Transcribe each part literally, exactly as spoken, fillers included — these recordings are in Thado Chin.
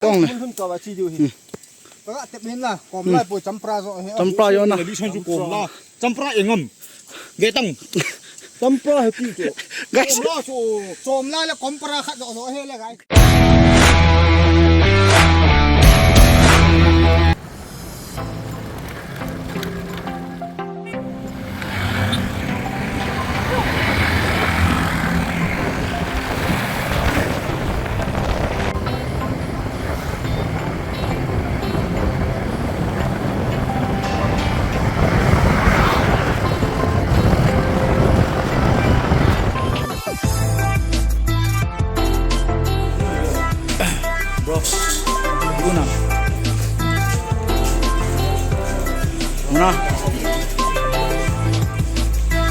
Kong le. Mun hun ka va chi diu hi. Hmm. Ka ga tep hin la, kom lai poi champra jo he. Champra jo na. Li san ju kom la. Champra engam. Ge tang. Champra he ti jo. Guys. Kom la chu, chom la le kompra khat jo jo he le guys. Bro, guna. Guna.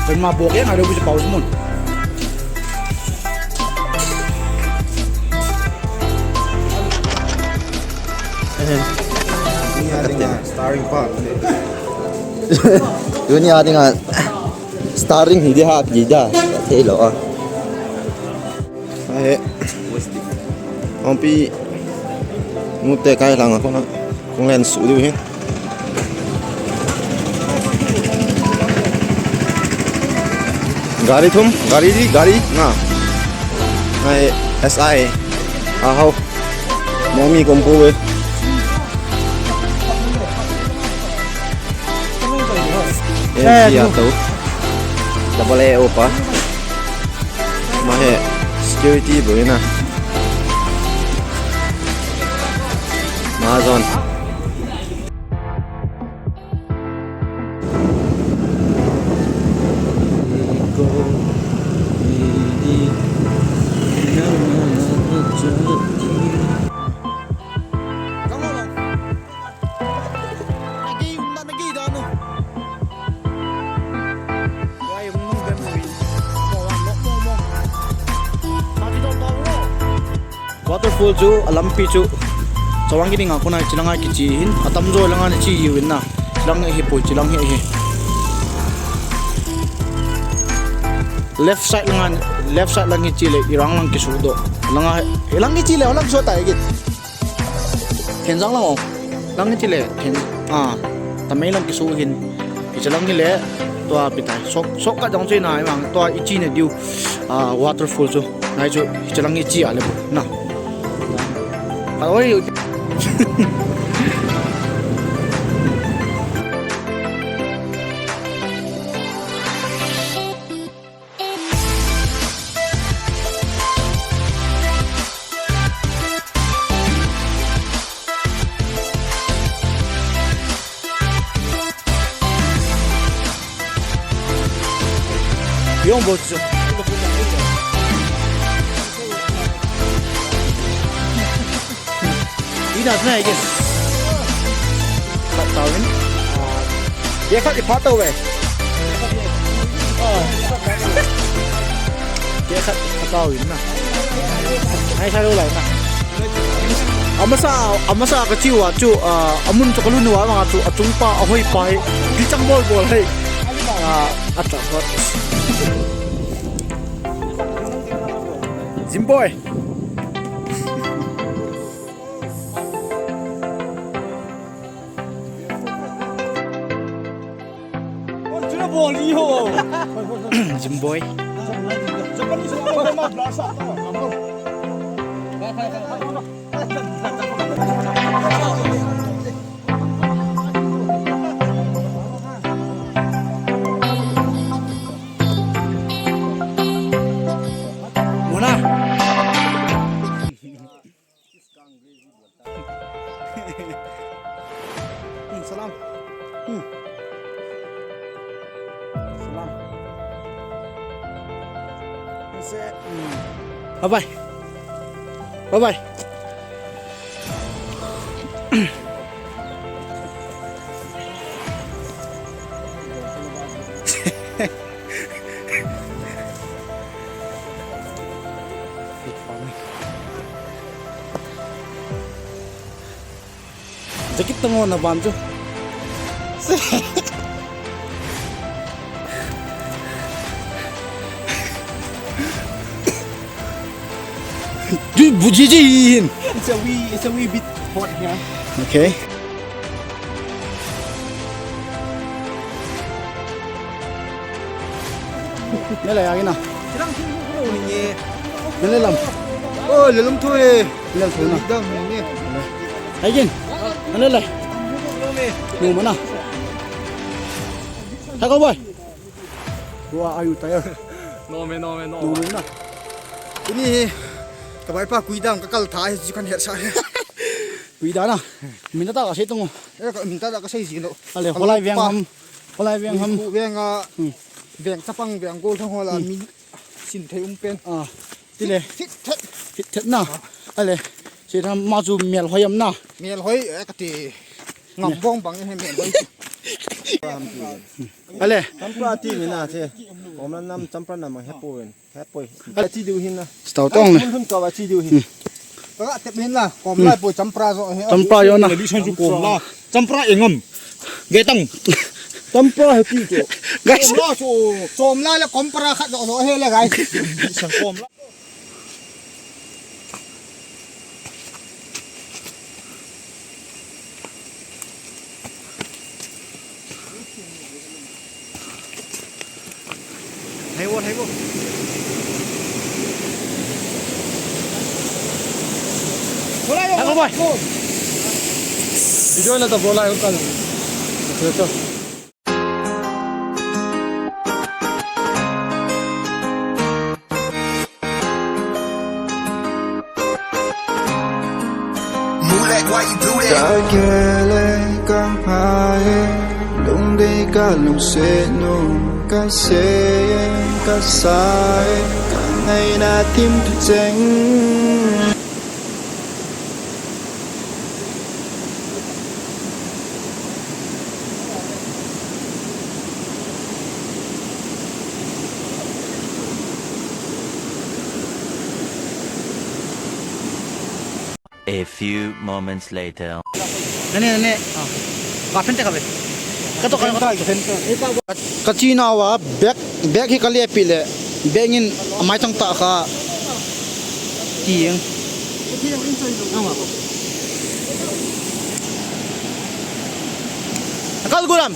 Terima bokeh ada bisa paus mun. Ini ada starring part. Ini ada starring hi dia ha pi da. Thei lou a. Ahe. Hung pi. Mu te kai lang a kona. Kong len su diu hin. Gari thum, gari di, gari nga. Ahe, S I. Ahau. Momi kompu we. Eh, M G ato. Double A O pa. Mahe security boina. Mahazon. Waterfall chu, alampi chu, Chawang kini nga kona chilanga kichi hin, atamjo langa ni chi uvin na, chilang hi poi, chilang hi hi. Left side langa, left side lang hi chi le, irang lang kisu do. Langa, ilang hi chi le, lang so ta igit. Thenzang lang o. Lang hi chi le, then, ah, tamei lang kisu hin. Ichi lang hi le, tua pitai. Sok, sok ka jong chi na, mang, tua ichi ne diu, ah, waterfall chu. Nai chu, ichi lang ichi a le bu. Na. Oi. Yung boss. Ina na, yes. Patawin. Ye khat ipatawin. Ye khat patawin na. Ai, sa lo lai na. Amasa, amasa kachi uva chu, ah, amun chu kalhun uva vang a chu, achung pa, ahoi pa hi, kichang bol bol hi. Ah, acha hot. Zimboy. Zimboy. Muna. Hmm, salam. Hmm. Salam. Bye bye. Bye bye. Jacket tang o na ban chu. Bujiji hin. It's a wee, it's a wee bit hot here. Okay. Nele ya gina. Nele lam. Oh, lelum thu e. Lel thu na. Dam ni. Hai gin. Nele le. Nu mana. Hai ko boy. Why are you tired? No me, no me, no. No me na. Ini hi. Ka bai pa kui dam ka kal tha hi chu kan het sa. Kui da na. Min ta ka sei tung. Eh, ka min ta ka sei ji lo. Ale, holai veng ham. Holai veng ham. Ku veng a. Hmm. Veng chapang veng gol thang hola mi sin thei um pen. Ah. Tile. Fit, fit thet. Fit thet na. Ale. Sei tham ma chu mel hoi am na. Mel hoi, eh, ka ti. Ngam bong bang he mel hoi. Ale. Champra ti ni na che. Om na nam champra nam he po ven. Hepoi. Achi diu hin na. Stau tong le. Mun hun ka wa chi diu hin. Ka tep hin la. Kom lai po champra jo he. Champra jo na. Li son chu kom la. Champra engam. Ge tang. Champra he ti chu. Guys. Kom la chu. Chom la le kom pra khat jo jo he le guys. Sang kom la. Thei vo, thei vo. Thei vo, boy. Video na ta bola, yung kal. Ito, ito. Mulek, why you do that? Ka kele ka phae, lungdei ka lungset nu, ka sei ka sai, ka ngaina tim tu cheng. A few moments later. Nane, nane. Ah. Ka phen te ka ve. Ka to ka, ka to. Ka, ka china wa bag, bag hi ka le pi le. Bag in amai tang ta ka. Ti yeng. Ka gulam.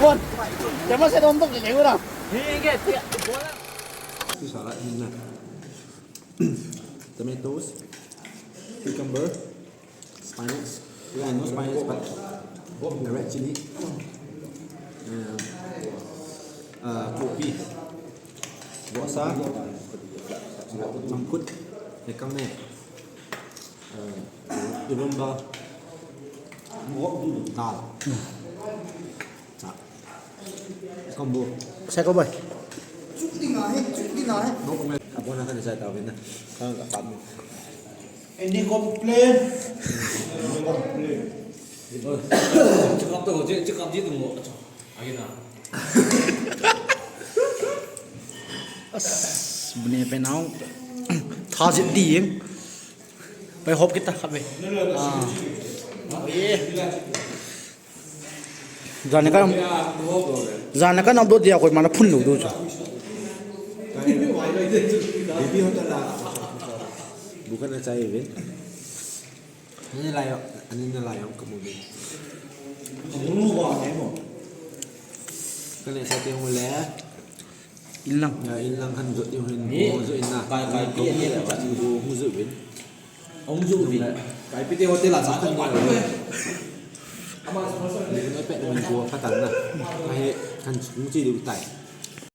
Bon, jangan saya nonton ke orang. Ini enggak, tidak bola. Ini salad ini nah. Tomatoes, cucumber, spinach. Yeah, no spinach, but the red chili. And, uh, kopi. Bosa. Mangkut. Ikan ni. Uh, irumba. Dal. Sa. Combo. Sa combo. Chuk ding ahi, chuk ding ahi. No comment. Abona kan sa tawin na. Kan ka pam. Any complain? Any complain? Chukap to, chukap ji tung mo. Agina. As, bune pe nau. Tha jit ding. Pai hop kita khat ve. Ah. Oh, yeah. Jan kan, jan kan upload dia koi mana phun lou do chu. Bukan na chai ve. Ani lai, ani na lai kamu ve. Kamu ba ne mo. Kane sa te mo le. Inlang. Ya, inlang kan jot yung hin. Ni, mo jot inna. Kai, kai, kamu ni le, ba, ni mo jot ve. Hung ju pi. Kaipi te hotel a sa kan ni. Ni ne pe ni ko pha tan na. Kai kan hung chi du tai.